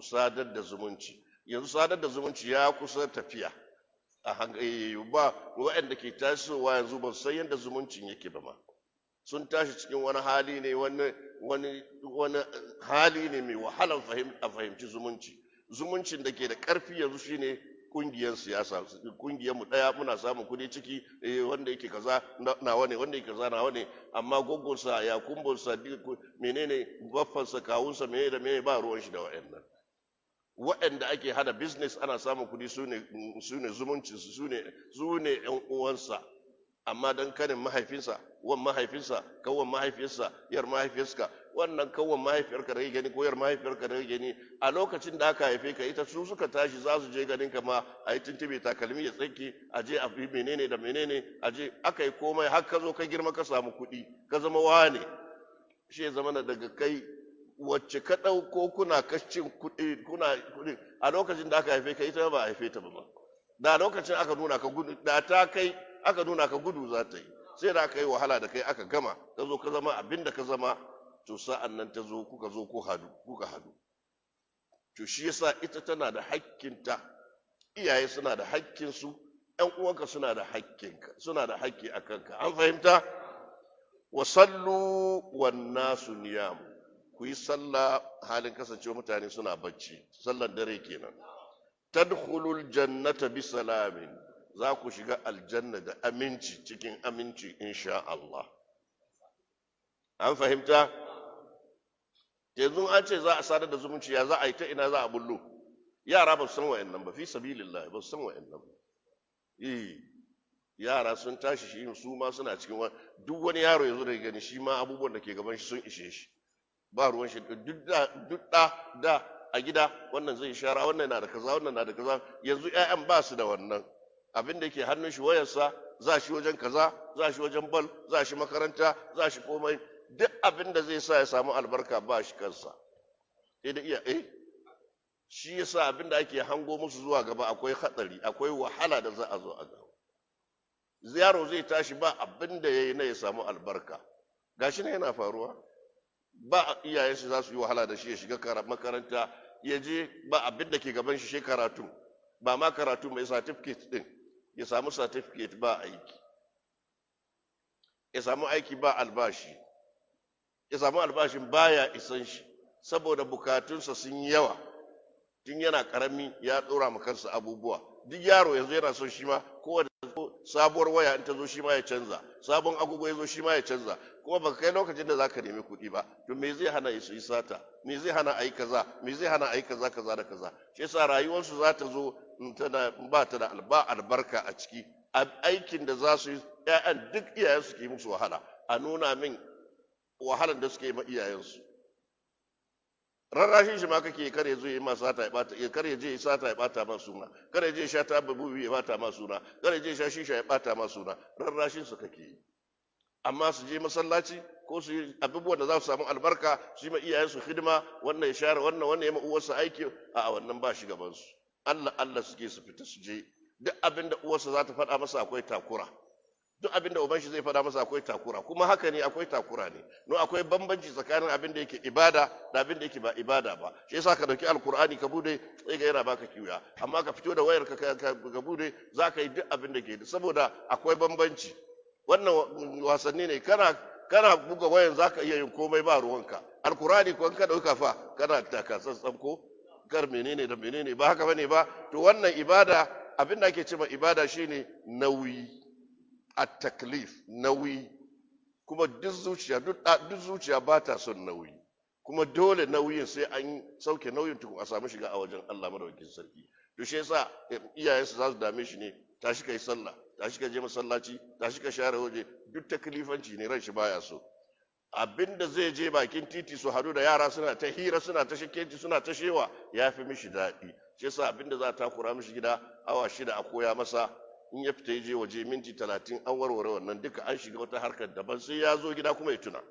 Sadar da zumunci, yanzu sadar da zumunci ya kusa tafiya a hankali. Ba waɗanda ke tasowa yanzu ba su san yadda zumuncin yake ba ma. Sun tashi cikin wani hali ne, wani hali ne mai wahalar a fahimci zumunci. Zumuncin da ke da ƙarfi yanzu shine kungiyar siyasa. Kungiyar mu daya, muna samun kudi ciki, wanda yake kaza nawa ne, wanda yake kaza nawa ne. Amma goggonsa ya kumbonsa, menene, baffansa, kawunsa, menene da menene, ba ruwan shi da wa'annan. Waɗanda ake hada business ana samun kudi, su ne zumuncinsu, su ne ‘yan uwansa. Amma dan kanin mahaifinsa, wan mahaifinsa, kawon mahaifinsa, yar mahaifiyarsa, wannan kawon mahaifiyarka da gani ko yar mahaifiyarka da gani, a lokacin da aka haife ka ita su suka tashi za su je ganin ka ma a yi tuntube, takalmi ya tsinke, a je a fi menene da menene, a je aka yi komai har ka zo ka girma, ka samu kuɗi, ka zama wane. Shi ya zama daga kai wacce ka ɗauko kuna kashin kuɗi, kuna kuɗi a lokacin da aka haife ka, ita ba a haife ta ba ma. Da lokacin aka nuna ka gudu, da ta kai aka nuna ka gudu za ta yi. Sai da aka yi wahala da kai, aka gama, ka zo ka zama abin da ka zama, to sa'an nan ta zo, kuka zo ku hadu, kuka hadu. To shi yasa ita tana da hakkinta, iyaye suna da hakkinsu, ƴan uwanka suna da hakkinka, suna da hakki a kanka. An fahimta? Wa sallu wan nasu niyam, ku yi sallah halin kasancewa mutane suna bacci, sallan dare kenan. Tadkhulul jannata bi salamin, za ku shiga aljanna da aminci, cikin aminci insha Allah. An fahimta? Yanzu an ce za a sadar da zumunci, ya za a yi? Ta ina za a bullo? Yara ba su san wa'annan ba, fi sabilillah, ba su san wa'annan ba. Eh, yara sun tashi shi su ma suna cikin duk wani yaro yanzu da gani, shi ma abubuwan da ke gaban shi sun ishe shi, ba ruwan shi. Duk da da a gida wannan zai shara, wannan na da kaza, wannan na da kaza. Yanzu ƴaƴan ba su da wannan. Abin da ke hannun shi wayarsa, za shi wajen kaza, za shi wajen bal, za shi makaranta, za shi komai. Duk abin da zai sa ya samu albarka ba shi kansa. Sai da iya shi yasa abin da ake hango musu zuwa gaba akwai hatsari, akwai wahala da za a zo a gaba. Yaro zai tashi ba abin da ya yi na ya samu albarka. Gashi ne yana faruwa. Ba iyayen shi za su yi wahala da shi ya shiga makaranta, ya je, ba abin da ke gaban shi shi karatu. Ba ma karatu mai certificate din, ya samu certificate ba aiki, ya samu aiki ba albashi, ya samu albashin baya isan shi saboda bukatunsa sun yi yawa. Tun yana karami ya dora ma kansa abubuwa. Duk yaro yanzu yana son shi ma kowane sabuwar waya in ta zo shi ma ya canza, sabon agogo ya zo shi ma ya canza. Kuma baka kai lokacin da zaka nemi kuɗi ba, to me zai hana su yi sata? Me zai hana a yi kaza? Me zai hana a yi kaza kaza da kaza? Shi yasa rayuwarsu za ta zo tana ba ta da albarka a ciki. Aikin da za su yi ƴaƴan, duk iyayensu ke musu wahala. A nuna min wahalar da suke yi ma iyayensu. Rarrashin shi ma kake, kar ya zo yi ma sata ya bata, kar ya je sata ya bata ma suna, kar ya je sha ta babu ya bata ma suna, kar ya je sha shisha ya bata ma suna. Rarrashin su kake yi. Amma su je masallaci ko su yi abubuwan da za su samu albarka, su yi ma iyayensu hidima, wannan ya share wannan, wannan ya ma uwarsa aiki, a wannan ba shi gaban su. Allah Allah suke su fita su je. Duk abin da uwarsa za ta faɗa masa akwai takura, duk abin da uban shi zai faɗa masa akwai takura. Kuma haka ne, akwai takura ne. No, akwai bambanci tsakanin abin da yake ibada da abin da yake ba ibada ba. Shi yasa ka dauki Alkur'ani ka bude, sai ga yana baka kiwiya, amma ka fito da wayar ka ka bude, za ka yi duk abin da ke, saboda akwai bambanci. Wannan wasanni ne, kana buga wayan za ka iya yin komai, ba ruwanka. Alkur'ani ko ka dauka fa, kana taka tsantsan ko kar menene da menene, ba haka bane ba? To wannan ibada, abin da ake cewa ibada shine nauyi, at-taklif, nauyi. Kuma duk zuciya, duk zuciya ba ta son nauyi. Kuma dole nauyin sai an sauke nauyin tukun a samu shiga a wajen Allah madaukakin sarki. To shi yasa iyayensu za su dame shi ne: tashi kai sallah, tashi ka je masallaci, tashi ka share waje. Duk taklifanci ne, ran shi baya so. Abinda zai je bakin titi su hadu da yara suna ta hira, suna ta shakenci, suna ta shewa, ya fi mishi daɗi. Shi yasa abinda za ta takura mishi gida awa 6 a koya masa, in ya fita ya je waje minti 30, an warware wannan duka, an shiga wata harkar daban. Sai ya zo gida kuma ya tuna.